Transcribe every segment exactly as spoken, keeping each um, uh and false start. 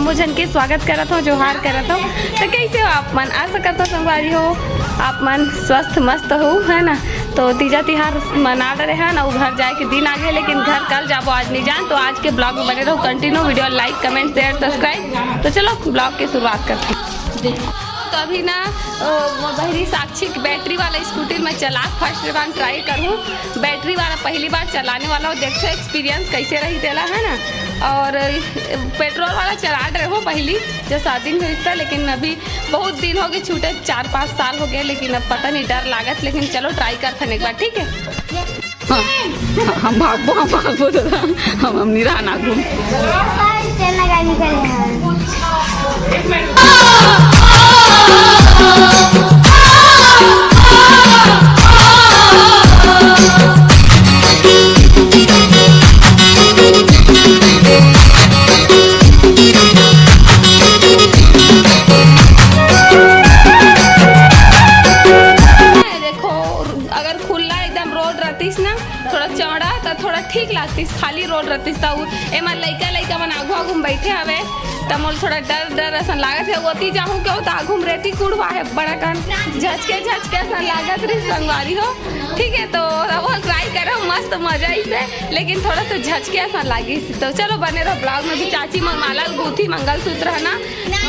मोर झन के स्वागत करत हव, जोहार करत हव। तो कैसे हो आप मन? आशा करत हव संगवारी हो, आप मन स्वस्थ मस्त हो, है ना? तो तीजा तिहार मना डरे हन, अउ घर जाए के दिन आ गए, लेकिन घर कल जाबो, आज नहीं जान। तो आज के vlog में बने रहो, continue video like, comment, share, subscribe। तो चलो vlog के शुरुआत करते हैं। तो अभी ना, ओ, वो बहरी साक्षी के battery वाला scooty में चला first बार try करूँ। Battery वाला पहली बार चलाने वाला हूँ, देखते experience कैसे रही तेला, है ना। और petrol वाला चला रहे हो पहली, जो शादी में रिश्ता, लेकिन अभी बहुत दिन हो गए छूटे, चार पाँच साल हो गए, लेकिन अब पता नहीं, डर लागत, लेकिन चलो try करथन एक बार, ठीक है। हाँ, हम भागबो, हम भागबो दादा, हम, हम नहीं रहना घूम। देखो, अगर खुला एकदम रोड रहतीस ना, थोड़ा चौड़ा, त थोड़ा ठीक लागतीस। खाली रोड रहतीस त उ एमा लइका लइका मन आगू आगू में बैठे हवे, त मोला थोड़ा डर डर असन लागत हे। ओती जाहूँ क्यों त आगू में रेती कुड़वा हे बड़ा कन, झचके झचके असन लागत रही संगवारी हो। ठीक है, तो अब try करो, मस्त मजा इसे, लेकिन थोड़ा सा झचके असन लागिस। तो चलो बने रहो vlog में भी। चाची मन माला गूंथी, मंगलसूत्र है ना,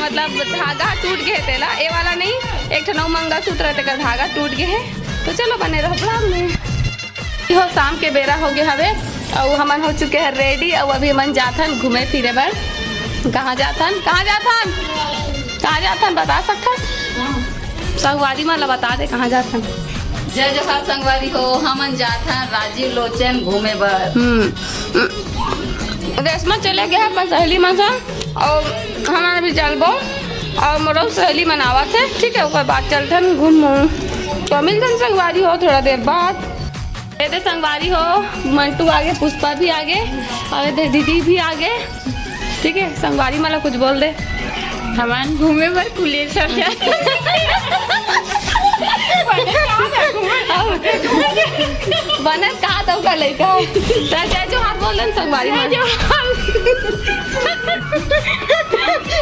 मतलब धागा टूट गए तेला, ए वाला नहीं, एक ठन अउ मंगलसूत्र है, तेकर धागा टूट गए है। तो चलो बने रहो vlog में। हो, शाम के बेरा हो गए हवे, अउ हमन हो चुके हैं ready, अउ अभी हमन जाथन घूमे फिरे बर। कहाँ जाथन? कहाँ जाथन? कहाँ जाथन? बता सकथस? संगवारी मन ला बता दे, कहाँ जाथन? जय जोहार संगवारी हो, हमन जाथन राजीव लोचन घूमे बर। हम्म। रेशमा चले गए अपन सहेली मन संग, अउ हमन भी चलबो, अउ मोरो सहेली मन आवत हे, ठीक है, ओकर बाद चलथन घूम। तो मिलथन संगवारी हो थोड़ा देर बाद। ए दे संगवारी हो, मंटू आगे, पुष्पा भी आगे, अउ ए दे दीदी भी आगे। ठीक है, संगवारी मन ला कुछ बोल दे। हमन घूमे बर कुलेश्वर जा। बनत कहा तो का लइका। त जय जोहार बोल दे संगवारी मन।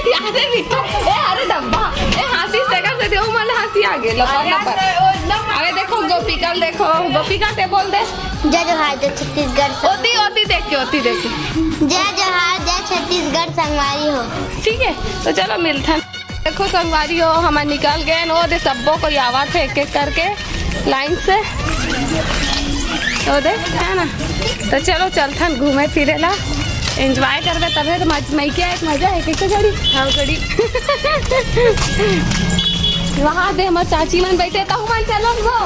यार, ए, ए, अरे डब्बा, ए, हंसी से कर दे, ओ मन हंसी आ गए, लपर लपर। अरे देखो, गोपिका ल देखो, गोपिका ते बोल दे। जय जोहार, जय छत्तीसगढ़ से। ओती, ओती देख के, ओती देख के। जय जोहार, जय छत्तीसगढ़ संगवारी हो। ठीक है, तो चलो मिलथन। देखो संगवारी हो, हमन निकल गए, ओ दे सब्बो कोई आवत है एक एक करके लाइन से। ओ दे, है ना? तो चलो चलथन घूमे फिरे ला, enjoy करबे, तभे तो मज-, मइके आए के मजा है। कैसे गाड़ी? हाँ, गाड़ी। वहाँ दे हमर चाची मन बैठे, तहु मन चलो वो।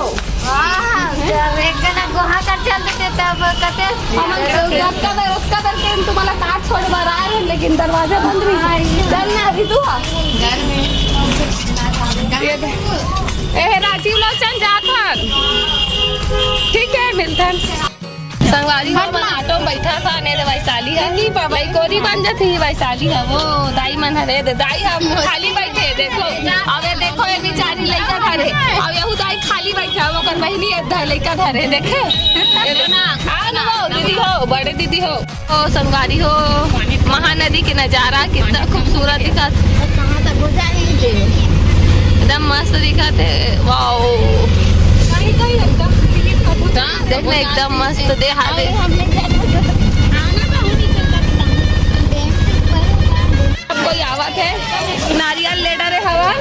वाह, जब एक जना गोहा कर चल देते तब कते हमन तो रतका बर, रतका बर के तुम्हारा कार छोड़ बर आए रहे, लेकिन दरवाजा बंद रही। हाँ, ये चल ना अभी तू। घर में। ये दे। ए, राजीव लोचन जाथन। ठीक है, मिलथन। संगवारी हो, मन ऑटो में बैठा था, ने दे वैशाली है। नहीं, बाबा, कोरी बन जाती है वैशाली है। वो दाई मन हरे दे, दाई हम खाली बैठे, देखो। अब ये देखो, ये बेचारी लइका धरे। अब यहू दाई खाली बैठा, वो कर बहिनी ये ध-, लइका धरे, देखे? ये दे ना, हाँ ना, वो दीदी हो, बड़े दीदी हो। ओ संगवारी हो, महानदी के नजारा कितना खूबसूरत दिखत। एकदम मस्त दिखत है, वाओ। हाँ, देख ना, एकदम मस्त दे हावे। कोई आवत है, नारियल ले डरे हवा,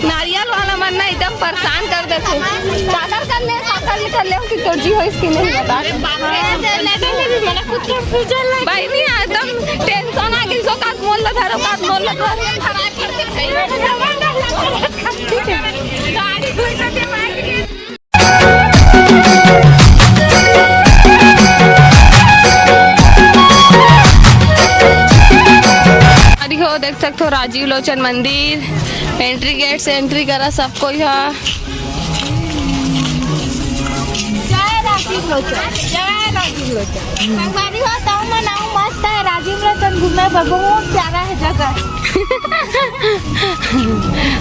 नारियल वाला मन ना एकदम परेशान कर देथे। काकर कर ले, काकर ले कर ले कि तोर जी होइस कि नहीं बता। बहिनी एकदम टेंशन आ गई, सो कात मोल ला धरो, कात मोल ला धरो। ठीक है। अरे हो, देख सकते हो राजीव लोचन मंदिर, एंट्री गेट से एंट्री करा सब कोई हा। जय राजीव लोचन, जय राजीव लोचन। संगवारी हो, ताऊ मन आऊ मस्त है राजीव लोचन घूमे बर, बहुत प्यारा है जगह।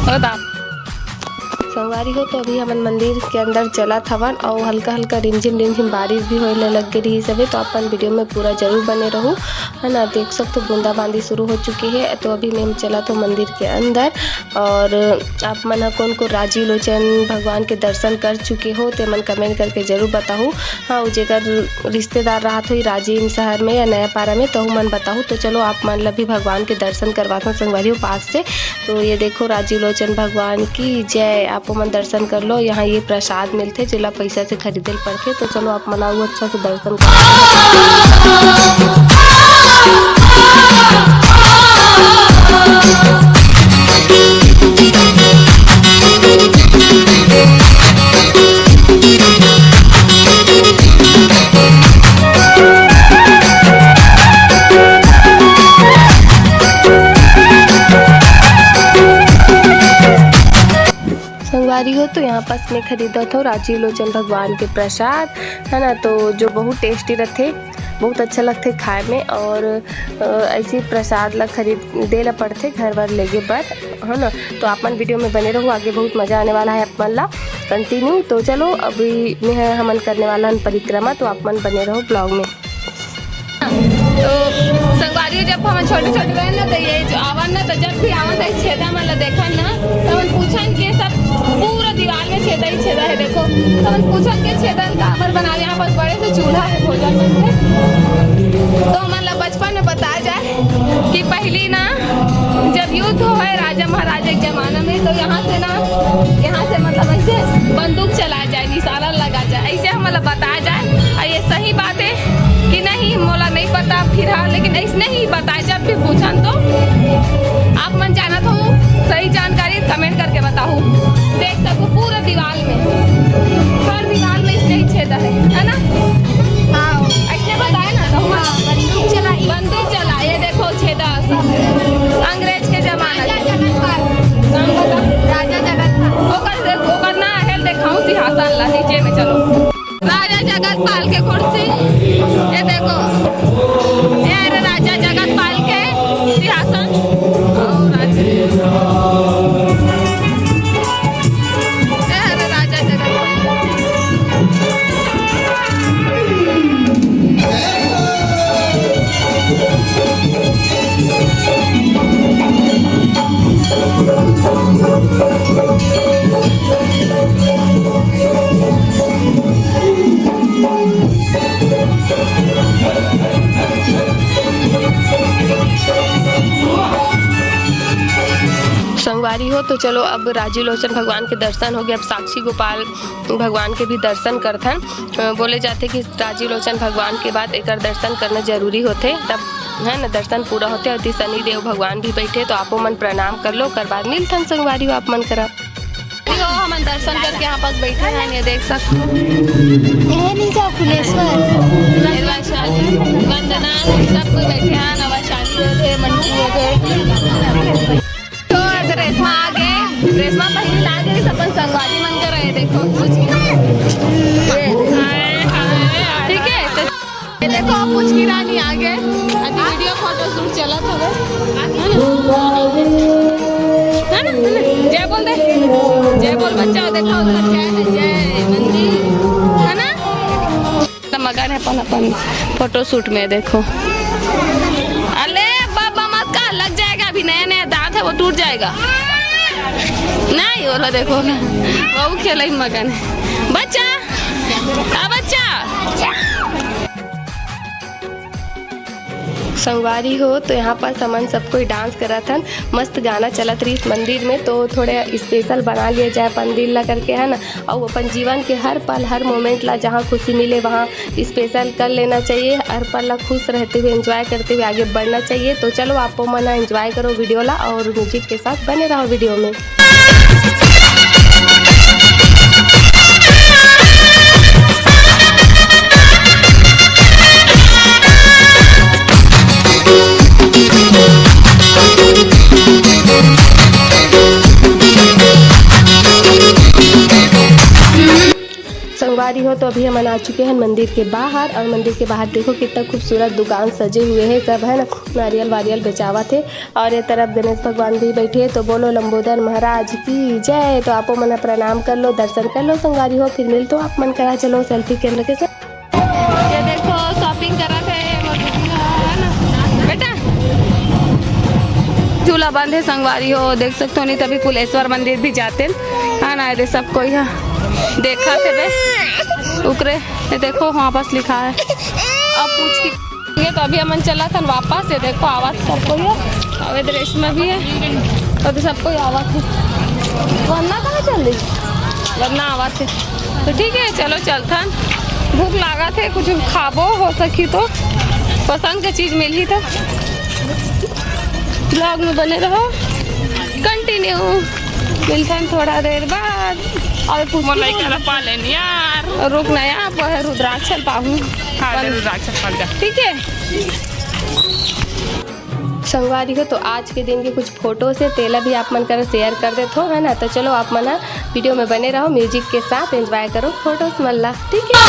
ओ दा। अरे हो, तो अभी हमन मंदिर के अंदर चलत हवन अउ हल्का हल्का रिमझिम रिमझिम बारिश भी होए ले लग गे रहिस हवे, तो अपन वीडियो में पूरा जरूर बने रहू, है ना। देख सकथो, बूंदा बांदी शुरू हो चुके हे। तो अभी मैं चलत हो मंदिर के अंदर, और आप मन ह कोन कोन राजीव लोचन भगवान के दर्शन कर चुके हो, ते मन कमेंट करके जरूर बताहू। हाँ, वो जेकर रिश्तेदार रहत होई राजिम शहर में या नया पारा में, तहू मन बताहू। तो चलो, आप मन ला भी भगवान के दर्शन करवाथन संगवारी हो पास से। तो ये देखो, राजीव लोचन भगवान की जय। आपो मन दर्शन कर लो। यहाँ ये प्रसाद मिलथे, जेला पैसा से खरीदे ल पड़थे। तो चलो, आप मन आऊ, अच्छा से दर्शन कर। संगवारी हो, तो यहाँ पास मैं खरीदत हो राजीव लोचन भगवान के प्रसाद, है ना, तो जो बहुत टेस्टी रथे, बहुत अच्छा लगथे खाए में। और अ, ऐसे प्रसाद ला खरीदे ला पड़थे घर बर लेगे बर, है ना। तो आप मन वीडियो में बने रहू, आगे बहुत मजा आने वाला है आप मन ला कंटिन्यू। तो चलो, अभी में हमन करने वाला हन परिक्रमा, तो आप मन बने रहू ब्लॉग में। तो संगवारी, जब हम छोटे छोटे रहन ना, तो ये जो आवन ना, तो जब भी आवन, तो इस छेदा मन ला देखन ना, तो हमन पूछन कि ये सब पूरा दीवार में छेदा ही छेदा है। देखो, तो हमन पूछन कि छेदा ल काबर बनावे, यहाँ पर बड़े से चूल्हा है, भोजन बनथे। तो हमन ला बचपन में बताया जाए कि पहली ना, जब युद्ध होए राजा महाराजा के जमाना में, तो यहाँ से ना, यहाँ से मतलब ऐसे बंदूक चला जाए, निशाना लगा जाए, ऐसे हमन ला बताया जाए। और ये सही बात है कि नहीं, मोला नहीं पता फिलहाल, लेकिन ऐसने ही बताए, जब भी पूछन तो। आप मन जानत हो सही जानकारी, कमेंट करके बताओ। देख सको पूरा दीवार में, हर दीवार में इसने ही छेदा है, है ना? हाँ। ऐसने बताए ना, तो हाँ, बंदूक चलाई। बंदूक चला, ये देखो छेदा। अंग्रेज के जमाना राजा के। जगतपाल। नाम बता। राजा जगतपाल। ओकर, ओकर ना हेल देखाऊं सिंहासन ला, नीचे में चलो। राजा जगतपाल के कुर्सी, ये देखो, ये हरे राजा जगतपाल के सिंहासन। और राजा, ये हरे राजा जगतपाल। संगवारी हो, तो चलो, अब राजीव लोचन भगवान के दर्शन हो गए। अब साक्षी गोपाल भगवान के भी दर्शन करथन। अ, बोले जाथे कि राजीव लोचन भगवान के बाद एकर दर्शन करना जरूरी होथे, तब, है ना, दर्शन पूरा होथे। और ती शनि देव भगवान भी बैठे, तो आपो मन प्रणाम कर लो, ओकर बाद मिलथन संगवारी हो आप मन करा। तो हमन दर्शन करके यहाँ पास बैठे हैं, ये देख सकते हो। ये नहीं जाओ फुलेश्वर। वंदना, सब कोई बैठे हैं, नवा शादी हो गए, मंटू हो गए। तो रेशमा आ गए, रेशमा पहली आ गई, सब अपन संगवारी मन कर रहे, देखो, कुछ। ठीक है, तो ये देखो, अब कुछ की रानी आ गए। अभी वीडियो फोटो शूट चलत हवे, है ना? है ना? है ना? जय बोल दे, जय बोल बच्चा, देखो उधर जय है, जय मंदिर, है ना? तो मगन है अपन, अपन फोटो शूट में, देखो। अले बाबा मत का, लग जाएगा, अभी नया नया दांत है, वो टूट जाएगा। नहीं, बोला देखो ना, वो खेला ही मगन है। बच्चा, आ बच्चा। संगवारी हो, तो यहाँ पर हमन सब कोई डांस करत हन। मस्त गाना चलत रहिस मंदिर में, तो थोड़े स्पेशल बना लिया जाए मंदिर ला करके, है ना। और अपन जीवन के हर पल, हर मोमेंट ला, जहाँ खुशी मिले, वहाँ स्पेशल कर लेना चाहिए। हर पल ला खुश रहते हुए, एंजॉय करते हुए आगे बढ़ना चाहिए। तो चलो, आपो मन एंजॉय करो वीडियो ला और म्यूजिक के साथ बने रहो वीडियो में। संगवारी हो, तो अभी हमन आ चुके हैं मंदिर के बाहर, और मंदिर के बाहर देखो कितना खूबसूरत दुकान सजे हुए हैं सब, है ना, नारियल वारियल बेचावत है। और ये तरफ गणेश भगवान भी बैठे हैं। तो बोलो लंबोदर महाराज की जय। तो आपो मन प्रणाम कर लो, दर्शन कर लो संगवारी हो, फिर मिलतो आप मन करा। चलो सेल्फी कैमरा के साथ। ये देखो शॉपिंग करा थे, वो दीदी है ना बेटा, झूला बंद है संगवारी हो, देख सकते हो, नहीं तभी कुलेश्वर मंदिर भी जाते हैं, है ना। ये सब कोई है, देखा थे बे, उकरे, ये देखो वहाँ पास लिखा है। अब पूछ की ये तो अभी हमन चला थन वापस, ये देखो आवत सब कोई है, और इधर रेशमा भी है, तो अभी सब कोई आवत है। वरना कहाँ चल रही? वरना आवत है। तो ठीक है, चलो चलथन। भूख लागत है, कुछ खाबो हो सकी तो, पसंद के चीज मिलही तो। ब्लॉग में बने रहो, कंटिन्यू। मिलथन थोड़ा देर बाद। और पूछ मोर लइका ला पा लेन यार। रुक ना यार, वो है रुद्राक्ष पाहूँ। हाँ, रुद्राक्ष पा जा। ठीक है। संगवारी हो, तो आज के दिन के कुछ फोटो से तेला भी आप मन करा शेयर कर देथो, है ना। तो चलो आप मन ह वीडियो में बने रहो, म्यूजिक के साथ एंजॉय करो फोटोज मन ला, ठीक है।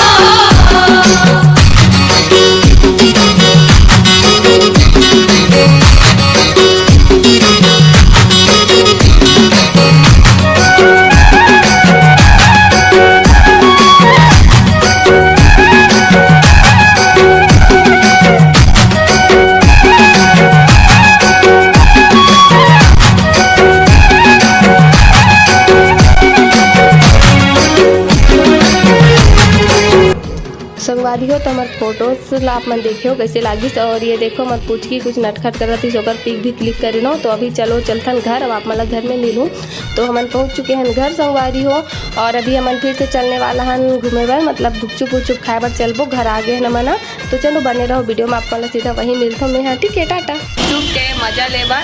संगवारी हो, तो हमर फोटोज ला आप मन देखे हो कैसे लागिस। और ये देखो, हमर पुचकी कुछ नटखट करत रहिस, ओकर पिक भी क्लिक करिन हो। तो अभी चलो चलथन घर, अब आप मन ला घर में मिलूँ। तो हमन पहुँच चुके हन घर संगवारी हो, और अभी हमन फिर से चलने वाला हन घूमे बर, मतलब गुपचुप उचुप खाए बर चलबो, घर आ गे हन हमन ह। तो चलो बने रहो वीडियो में, आप मन ला सीधा वहीं मिलथो मैं, हाँ ठीक है, टाटा। चुप के मजा ले बर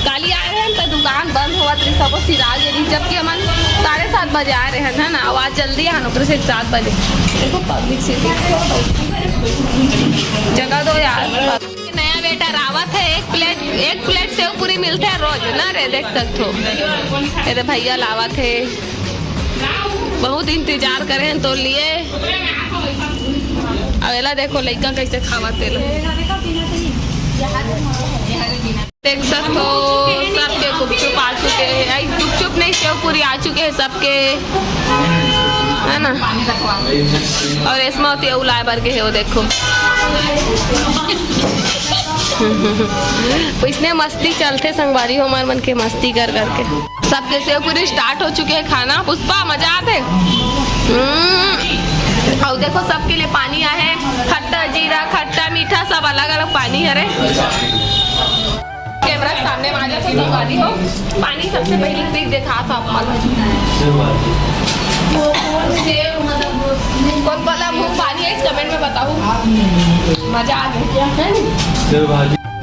काली आए रहन त दुकान बंद होवत रहिस, सबो सिरा गे रहिस, जबकि हमन साढ़े सात बजे आए रहन, है ना, आवाज जल्दी आन ओकरे से सात बजे। देखो पब्लिक से जगह दो यार। नया वेटर आवत है, एक प्लेट, एक प्लेट सेव पूरी मिलथे रोज ना रे, देख सकथो। ये दे भैया लावत है, बहुत इंतजार करे हैं तो लिए। अब एला देखो लइका कैसे खावत तेला। देख सकथो सबके गुपचुप आ चुके हैं, आई गुपचुप नहीं, सेव पूरी आ चुके हैं सबके, है ना। और इसमें होती है उलाए भर के है, वो देखो। इसने मस्ती चलथे संगवारी हो, हमार मन के मस्ती कर करके। सबके सेव पूरी स्टार्ट हो चुके हैं खाना। पुष्पा, मजा आते? हम्म। और देखो, सबके लिए पानी आहे, खट्टा, जीरा, खट्टा, मीठा, सब अलग-अलग पानी हरे। कैमरा के सामने में आ जाओ, संगवारी हो। पानी सबसे पहले पिक देखा था आप मन। कौन वाला मुंह पानी है, इस कमेंट में बताओ। मजा आ गया, है नी?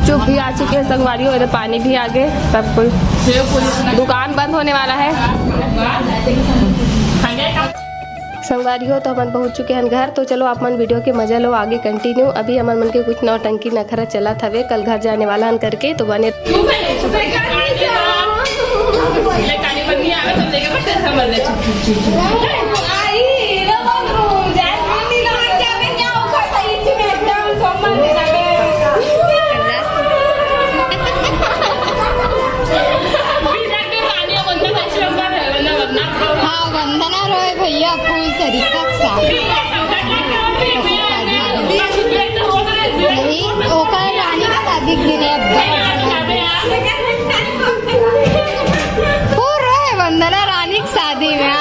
चुप भी आ चुके हैं संगवारी हो, इधर पानी भी आ गए, सब कोई। दुकान बंद होने वाला है। संगवारी हो, तो हमन पहुंच चुके हैं घर। तो चलो, आप मन वीडियो के मजा लो, आगे कंटिन्यू। अभी हमन मन के कुछ नौटंकी नखरा चलत हवे, कल घर जाने वाला हन करके, तो बने हाँ, वंदना रॉय भैया फूल सरीका के साथ। नहीं, ओकर रानी के शादी के दिन है। फूल रहे वंदना रानी की शादी में। आए।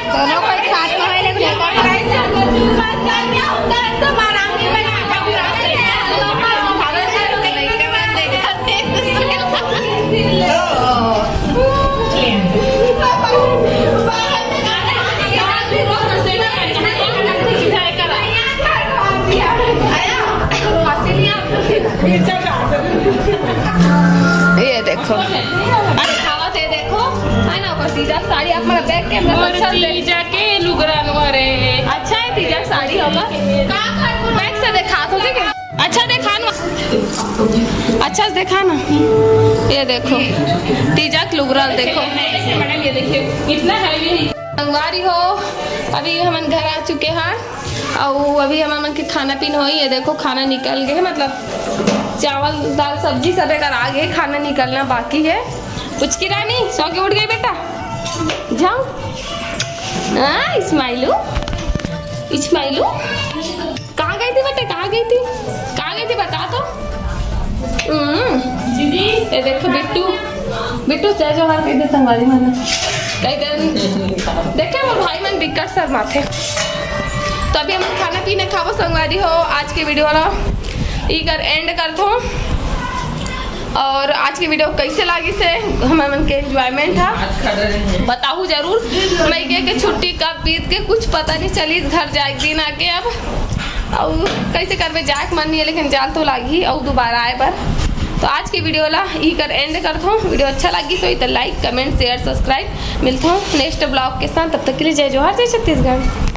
दोनों कोई साथ में है, लेकिन ये देखो, अरे खावा थे, देखो, है ना, ओकर तीजा के साड़ी आप मन बैक कैमरा पर और अच्छा से देख- तीजा के लुगरा नुआ रे। अच्छा है तीजा के साड़ी होगा। बैक से देखा तो, ठीक है, अच्छा देखा ना, अच्छा से देखा ना। ये देखो, तीजा के लुगरा देखो। मैडम, ये देखिए, इतना हैवी है। संगवारी हो, अभी हमन घर आ चुके हैं और अभी हमन मन के खाना पीना होई। ये देखो, खाना निकल गए, मतलब चावल, दाल, सब्जी सब एकर आ गए, खाना निकलना बाकी है। पुचकी रानी सो के उठ गई बेटा, जाओ। हाँ, इस्माइलू, इस्माइलू। कहाँ गई थी बेटा, कहाँ गई थी, कहाँ गई थी, बता तो। हम्म। दीदी, ये देखो बिट्टू, बिट्टू जय जोहार कह दे संगवारी मन। कह दे, देखे वो भाई मन बिकट शर्माथे। तो अभी हम खाना पीना खाबो संगवारी हो। आज के वीडियो ला इकर एंड करथो। और आज की वीडियो कैसे लागिस हे, हमर मन के एंजॉयमेंट हा, बताहू जरूर। मई के, के छुट्टी कब बीत के कुछ पता नहीं चलिस, घर जाए के दिन आके अब, और कैसे करबे, जाए के मन नहीं है लेकिन जाल तो लागही और दोबारा आए बर। तो आज की वीडियो ला इकर एंड करथो। वीडियो अच्छा लागिस होई तो लाइक, कमेंट, शेयर, सब्सक्राइब। मिलथो नेक्स्ट ब्लॉग के साथ, तब तक के लिए जय जोहार, जय छत्तीसगढ़।